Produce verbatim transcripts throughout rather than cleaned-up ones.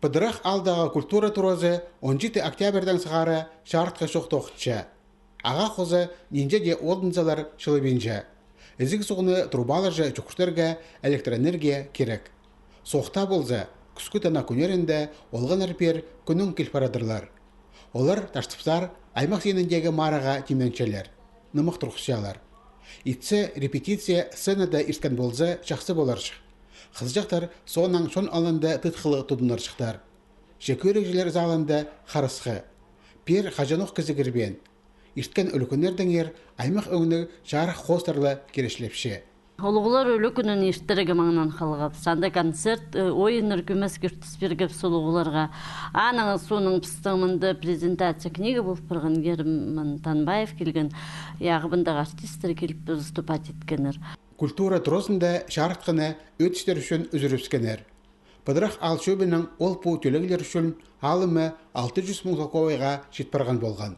Пыдырах аалдағы культура туразы он читі октябрьдаң сығара чарытхы чох тоғынча. Ағаа хоза нинҷе дее одынзалар чылыбинча. Ізіг суғны трубаларҷа чӱгӱртерге электроэнергия кирек. Соохта полза, кӱскӱ тана кӱннерінде олғаннар пеер кӱннің кил парадырлар. Олар Таштыпсар аймах синіндегі марығға тимненчелер, нымах турғысчалар. Итсе, репетиция сценада ирткен полза, чахсы поларҷых. Хызыҷахтар соонаң чон алнында тыытхылығ тудынарҷыхтар. Че кӧрігҷілер залында харысхы. Пеер хаҷанох кізі кірбеен. Ирткен ӱлӱкӱннердеңер аймах ӧңніг чарых хоостар ла киречлепче. Улуғлар ӱлӱкӱнін иртірерге маңнаң халғабыс. Анда концерт, э, ойыннар кӧмес кӧргізіп пиргебіс улуғларға. Анаң соонаң пістің мында презентация книга полып парған, Герман Танбаев килген. Ағыбындағы артисттер киліп выступать иткеннер. Культура туразында чарытхыны ӧдістер ӱчӱн ӱзӱрібіскеннер. Пыдырах аал чӧбінің ол пу тӧлеглер ӱчӱн алымы алты чӱс муң салковайға чит парған полған.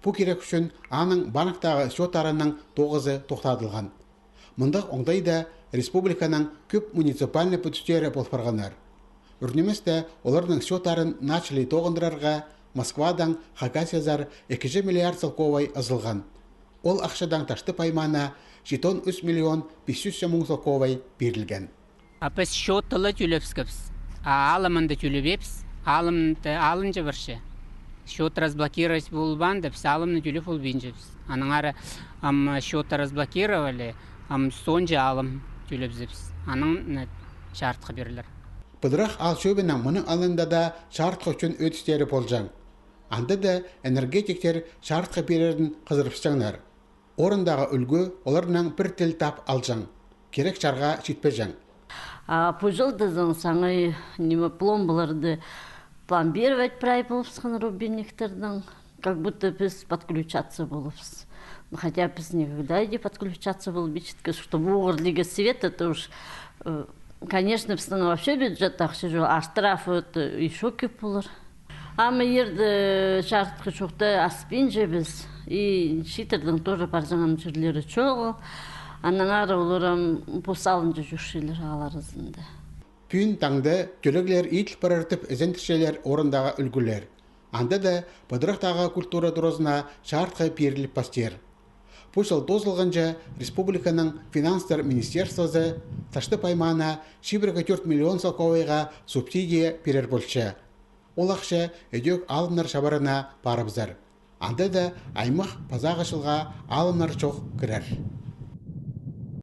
Пу кирек ӱчӱн аның банктағы счёттарының тоғызы тохтадылған. Мындағ оңдайда республиканың кӧп муниципальный пӱдістері пол парғаннар. Ӱр ниместе оларның счёттарын начали тоғындырарға Москвадаң Хакасиязар ікіҷе миллиард салковай азылған. Ол ахчадаң Таштып аймаана читон ӱс миллион пис чӱс муң салковай пирілген. А піс счётты ла тӧлебіскебіс, а алымын даа тӧлебеебіс, алымны алынҷа парча. Счёт разблокировать полбаанда, піс алымны тӧлеп полбинчабыс. Аннаңар ам счётты разблокировали, ам сонҷа алым тӧлебізебіс. Анаң, э, чарытхы пирілер. Пыдырах аал чӧбінің мының алнында даа чарытхы ӱчӱн ӧдістері полҷаң. Анда даа энергетиктер чарытхы пирерін хызырыбысчаңнар. Орындағы ӱлгӱ оларнаң пір тіл тап алҷаң, кирек чарға читпеҷең. А пу чылда саңай ниме пломбаларды пломбировать прай полыбысхан рубильниктернең, как будто піс подключаться полыбыс. Ну, хотя піс никогда иди подключаться полып итчеткебіс, чтобы оғырлиға свет, это уж, э, конечно, пістің вообще бюджетте ахча чох, а штраф это ещё кӧп полар. Ам ирде чарытхы чохта аспинчабыс, и чииттернің тоже парҷаң ам чирлері чоғыл. Аннаңар олар ам пос алынҷа чӧрчелер аал аразында. Пӱӱн таңда тӧлеглер иділ парар тіп ізендірчелер орындағы ӱлгӱлер. Анда даа Пыдырахтағы культура туразына чарытхы пиріліп пастир. Пу чыл тоозылғанҷа республиканың финанстар министерствозы Таштып аймаана чибіргі тӧрт миллион салковайға субсидия пирер полча. Ол ахча ідӧк алымнар чабарына парыбызар. Анда даа аймах пазағы чылға алымнар чох кірер.